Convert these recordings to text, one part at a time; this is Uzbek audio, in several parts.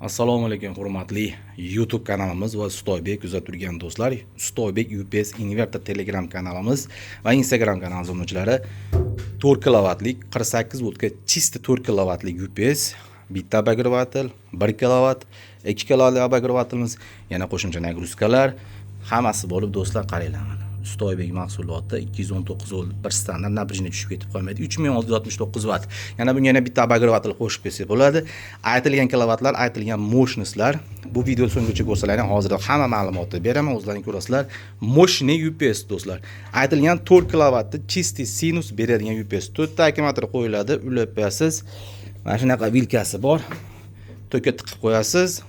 Assalomu alaykum, hurmatli YouTube kanalimiz va Ustoybek kuzatib turgan do'stlar. Ustoybek UPS Inverter Telegram kanalimiz va Instagram kanalimiz obunachilari, 4 kilovatlik 48 voltga чисто 4 kilovatlik UPS, bitta обогреватель, 1 kilovat, 2 kilovatlik обогреватель imiz, yana qo'shimcha нагрузка lar hammasi bo'lib, do'stlar, qaranglar mana. Ustoybek mahsuloti 219 volt, bir standart напряжение tushib ketib qolmaydi. 3669 vatt. Yana bunga yana bitta обогреватель qo'shib qo'ysak bo'ladi. Aytilgan kilovatlar, aytilgan мощность lar. Bu video so'nggicha ko'rsalaring, hozir hamma ma'lumotni beraman, o'zlaring ko'rasizlar. Мощный UPS, do'stlar. Aytilgan 4 kilovatni чистый sinus beradigan UPS. 4 ta akkumulyator qo'yiladi, ulab qo'yasiz. Mana shunaqa vilkasi bor. Tokka tiqib qo'yasiz.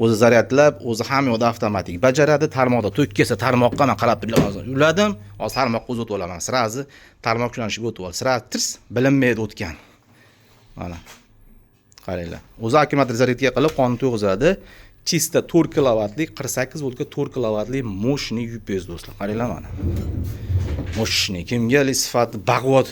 O'zi zaryadlab, o'zi hamma yoqda avtomatik bajaradi. Tarmoqda tok kelsa, tarmoqqa man qarab turib hozir uladim. Hozir tarmoqqa o'zi o'tib olaman. Сразу tarmoq ulanishiga o'tib oldi. Сразу tirs bilinmaydi o'tgan. Mana. Qaranglar. O'zi akkumulyator zaryadga qilib qonni to'g'izadi. Чисто 4 kilovatlik 48 voltga 4 kilovatli мощный UPS, do'stlar. Qaranglar mana. Мощный. Kimga sifati baquvvat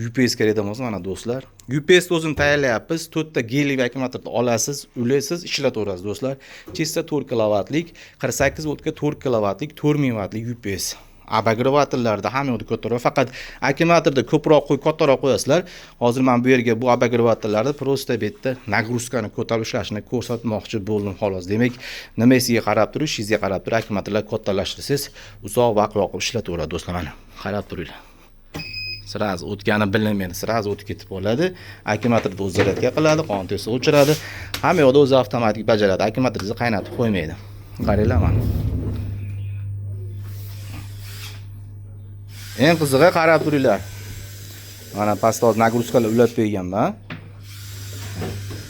UPS kerak bo'lsa, mana do'stlar. UPS o'zini tayyorlayapmiz. 4 ta geliy akkumulyatorni olasiz, ulaysiz, ishlataverasiz, do'stlar. Чисто 4 kilovatlik 48 voltga 4 kilovatlik 4000 vattlik UPS. Обогреватель larda hamma yoqda kattaroq, faqat akkumulyatorda ko'proq qo'y, kattaroq qo'yasizlar. Hozir men bu yerga bu обогреватель larni просто bu yerda нагрузка ni ko'tarib ishlashini ko'rsatmoqchi bo'ldim, xolos. Demak, nimasiga qarab turib, ishingizga qarab turib akkumulyatorlar kattalashtirsangiz, uzoq vaqt yoqib ishlataveradi, do'stlar, mana. Qarab turinglar. Сразу o'tgani bilinmaydi, сразу o'tib ketib qoladi. Akkumulyatorni o'zi zaryadka qiladi, qon tezda o'chiradi. Hamma yoqda o'zi avtomatik bajaradi. Akkumulyatorni qaynatib qo'ymaydi. Qaranglar mana. Eng qizig'i, qarab turinglar. Mana pastda hozir нагрузка lar ulab qo'yganman.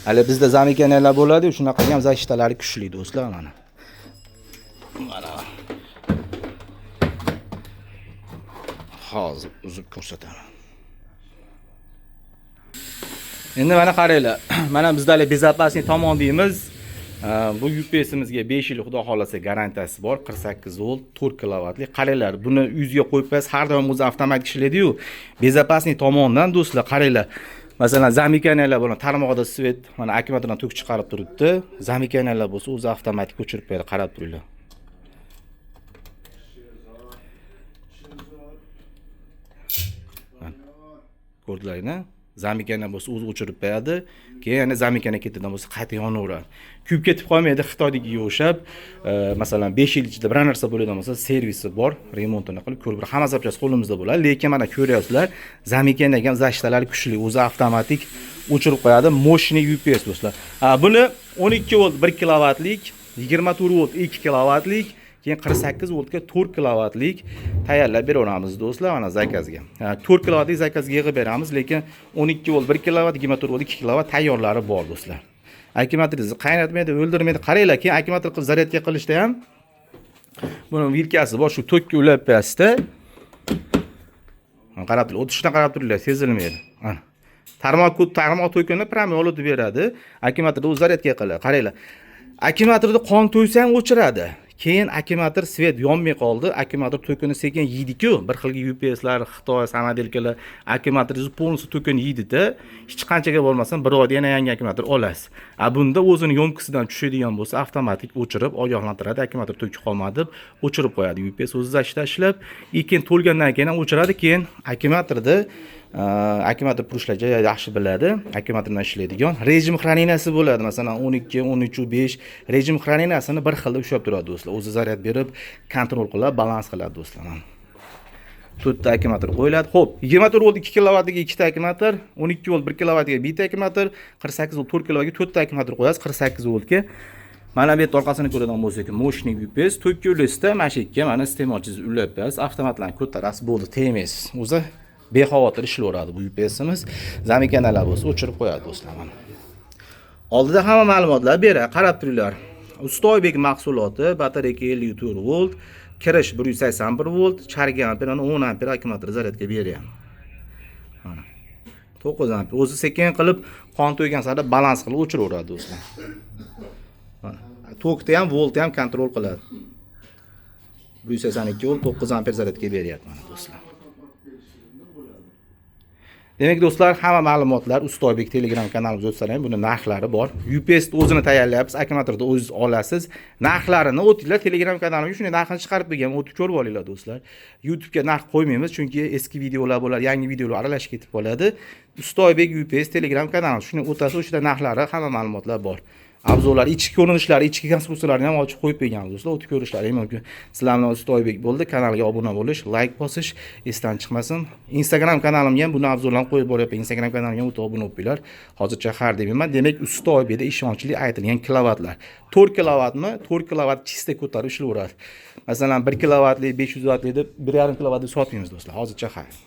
Hali bizda замыкания lar bo'ladi, shunaqa ham защита lari kuchli, do'stlar, mana. Mana. Hozir uzib ko'rsataman. Endi mana qaranglar. Mana bizda hali безопасный tomon deymiz. Bu UPSimizga 5 yil xudo xolasa garantiyasi bor. 48 volt 4 kilovatli. Qaranglar, buni yuzga qo'yib qo'yasiz, har doim o'zi avtomatik ishlaydi-yu. Безопасный tomondan, do'stlar, qaranglar. Masalan, замыкания lar bo'ladi, tarmoqda свет, mana akkumulyatordan tok chiqarib turibdi. Замыкания lar bo'lsa, o'zi avtomatik o'chirib qo'yadi, qarab turinglar. Ko'rdilaringmi? Замыкание bo'lsa o'zi o'chirib qo'yadi. Keyin yana замыкание ketadigan bo'lsa qayta yonaveradi. Kuyib ketib qolmaydi Xitoydagiga o'xshab. Masalan, 5 yil ichida biror narsa bo'ladigan bo'lsa, servisi bor, remontini qilib ko'rib, hamma zapchasi qo'limizda bo'ladi. Lekin mana ko'ryapsizlar, замыкание ham защита lari kuchli, o'zi avtomatik o'chirib qo'yadi. Мощный UPS, do'stlar. Buni 12 volt 1 kilovatlik, 24 volt 2 kilovatlik, keyin 48 voltga 4 kilovatlik tayyorlab beraveramiz, do'stlar, mana zakazga. 4 kilovatlik zakazga yig'ib beramiz, lekin 12 volt 1 kilovat, 24 volt 2 kilovat tayyorlari bor, do'stlar. Akkumulyatoringizni qaynatmaydi, o'ldirmaydi. Qaranglar, keyin akkumulyator qilib zaryadka qilishda ham buni vilkasi bor, shu tokka ulab qo'yasizda. Qarab turinglar, o'tishidan qarab turinglar, sezilmaydi. Mana. Tarmoq tarmoq tokini prям olib beradi. Akkumulyatorda o'zi zaryadka qiladi. Qaranglar. Akkumulyatorda qon to'ysa ham o'chiradi. Keyin akkumulyator свет yonmay qoldi. Akkumulyator tokini sekin yeydi-ku. Bir xilgi UPSlar, Xitoy самоделка lar akkumulatoringizni полностью tokini yeydi-da. Hech qanchaga bo'lmasam bir oyda yana yangi akkumulyator olasiz. A bunda o'zini ёмкость idan tushadigan bo'lsa, avtomatik o'chirib ogohlantiradi, akkumulyator toki qolmadi deb o'chirib qo'yadi. UPS o'zi защита ishlab, keyin to'lgandan keyin ham o'chiradi. Keyin akkumulyatorda akkumulyator purishlar juda yaxshi biladi. Akkumulyatordan ishlaydigan rejim хранения si bo'ladi. Masalan, 12, 13, 5 rejim хранения sini bir xilda ushlab turadi, do'stlar. O'zi zaryad berib, kontrol qiladi, balans qiladi, do'stlar. Mana. 4 ta akkumulyator qo'yiladi. Xo'p, 24 volt 2 kilovatga 2 ta akkumulyator, 12 volt 1 kilovatga 1 ta akkumulyator, 48 volt 4 kilovatga 4 ta akkumulyator qo'yasiz, 48 voltga. Mana bu yerda orqasini ko'radigan bo'lsak, мощный UPS tokka ulasizda, mana shu yerga mana iste'molchingizni ulab qo'yasiz, avtomatlarni ko'tarasiz, bo'ldi, tegmaysiz. O'zi bexavotir ishlayveradi bu UPSimiz. Замыкания lar bo'lsa o'chirib qo'yadi, do'stlar, mana. Oldida hamma ma'lumotlar beradi, qarab turinglar. Ustoybek mahsuloti, batareyka 54 volt, kirish 181 volt, charga amper, 10 amper akkumulyator zaryadka beryapti. Mana. 9 amper. O'zi sekin qilib qon to'ygan sari balans qilib o'chiraveradi, do'stlar. Mana. Tokni ham, voltni ham kontrol qiladi. 182 volt 9 amper zaryadka beryapti, mana, do'stlar. Demak, do'stlar, hamma ma'lumotlar Ustoybek Telegram kanalimizga o'tsalar ham buni narxlari bor. UPS o'zini tayyorlayapmiz, akkumulyatorni o'zingiz olasiz. Narxlarini o'tinglar, Telegram kanalimga shunday narxini chiqarib bergan, o'tib ko'rib olinglar, do'stlar. YouTubega narx qo'ymaymiz, chunki eski videolar bo'ladi, yangi videolar aralashib ketib qoladi. Ustoybek UPS Telegram kanali, shuni o'tasiz, o'sha yerda narxlari, hamma ma'lumotlar bor. Обзор lar, ichki ko'rinishlari, ichki konstruksiyalarini ham ochib qo'yib berganmiz, do'stlar, o'tib ko'rishlari mumkin. Sizlar bilan Ustoybek bo'ldi. Kanalga obuna bo'lish, layk bosish esdan chiqmasin. Instagram kanalimga ham buni обзор larni qo'yib boryapman. Instagram kanalimga ham o'tib obuna bo'lib qo'yinglar. Hozircha xayr demayman. Demak, Ustoybekda ishonchli aytilgan kilovatlar. 4 kilovatmi? 4 kilovat чисто ko'tarib ishlayveradi. Masalan, 1 kilovatli, 500 vatli deb 1,5 kilovat deb sotmaymiz, do'stlar. Hozircha xayr.